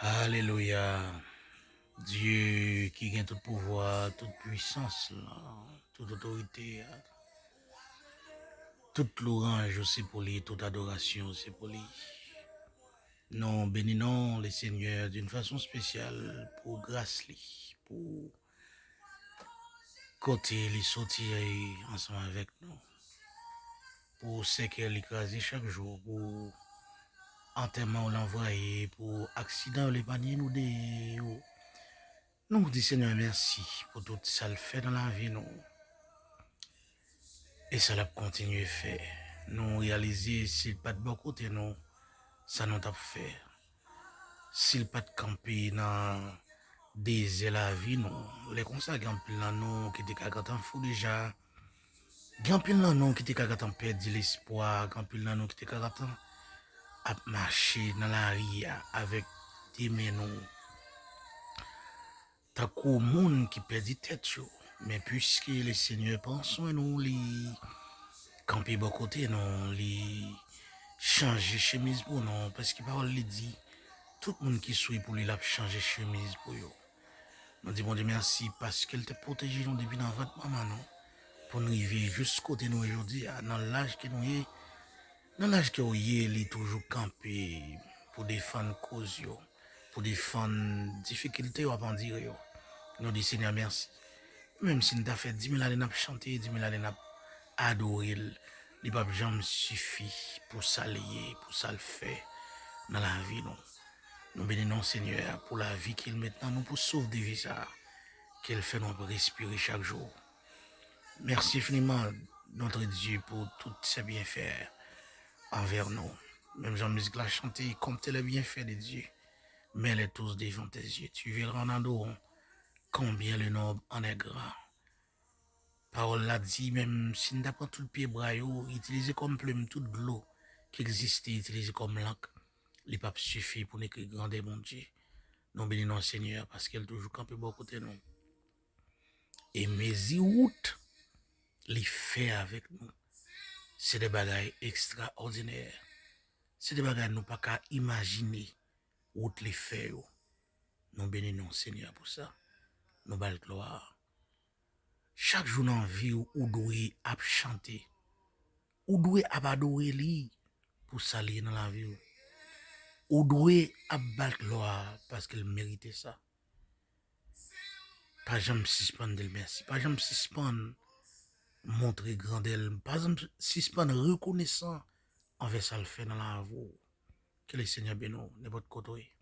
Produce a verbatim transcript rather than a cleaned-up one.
Alelouya. Dye ki gen tout pouvwa, tout pwisans la, tout otorite a, tout lwanj ou se pou li, tout adorasyon ou se pou li. Nou beni non le Senyè d'une façon spéciale pou gras li, pou kote li soti ansanm avèk nou, pou sèkèy li kraze chak jou, pou antèman w l anvayi, pou aksidan yo l epanye nou de yo. Nou di Senyè mèsi pou tout sa l fè nan lavi nou e sa l ap kontinye fè. Nou reyalize si l pa t bò kote nou, sa nou t ap fè. Si l pa t kanpe nan dezè lavi nou, lè konsa gen anpil nan nou ki te ka gentan fou deja. Gen anpil nan nou ki te ka gentan pèdi lespwa, gen anpil nan nou ki te ka gentan ap mache nan lari a avèk de men nou tankou moun ki pèdi tèt yo. Men piske le Senyè pran swen nou, li kanpe bò kote nou, li chanje chemiz pou nou, paske pawòl li di, tout moun ki swe pou li, l ap chanje chemiz pou yo. Nou di Bondye mèsi paske l te pwoteje nou depi nan vant manman nou, pou n rive jis kote nou ye jodi a, nan laj ke nou ye, nan laj ke w ye, li toujou kanpe pou defann koz yo, pou defann difikilte yo ap andire yo. Nou di Senyè mèsi. Menm si n ta fè dimil ane n ap chante, dimil ane n ap adore l, li p ap janm sifi pou sa l ye, pou sa l fè nan lavi nou. Nou beni non Senyè a pou lavi ke l met nan nou pou souf de vi sa a, ke l fè nou ap respire chak jou. Merci infiniment, notre Dieu, pour tous ses bienfaits envers nous. Menm jan mizik la chante, compte les bienfaits de Dieu, mets-les tous devant tes yeux. Tu verras en adorant combien le nombre en est grand. Pawòl la di, menm si n ta pran tout pye bra yo, itilize kòm plim tout dlo ki egziste, itilize kòm lank, li p ap sifi pou n ekri grandè Bondye. Nou beni non Senyè a paske l toujou kanpe bò kote nou. E mezi wout li fè avèk nou, se de bagay ekstraòdinè. Se de bagay nou pa ka imajine wout li fè yo. Nou beni non Senyè pou sa. Nou ba l glwa. Chak jou nan vi w, ou dwe ap chante. Ou dwe ap adore li pou sa li ye nan lavi w. Ou dwe ap ba l glwa paske l merite sa. Pa janm sispann di l mèsi. Pa janm sispann montre grandè l. Pa janm sispann rekonesan anvè sa l fè nan lavi w. Ke le Senyè beni w nenpòt kote w ye.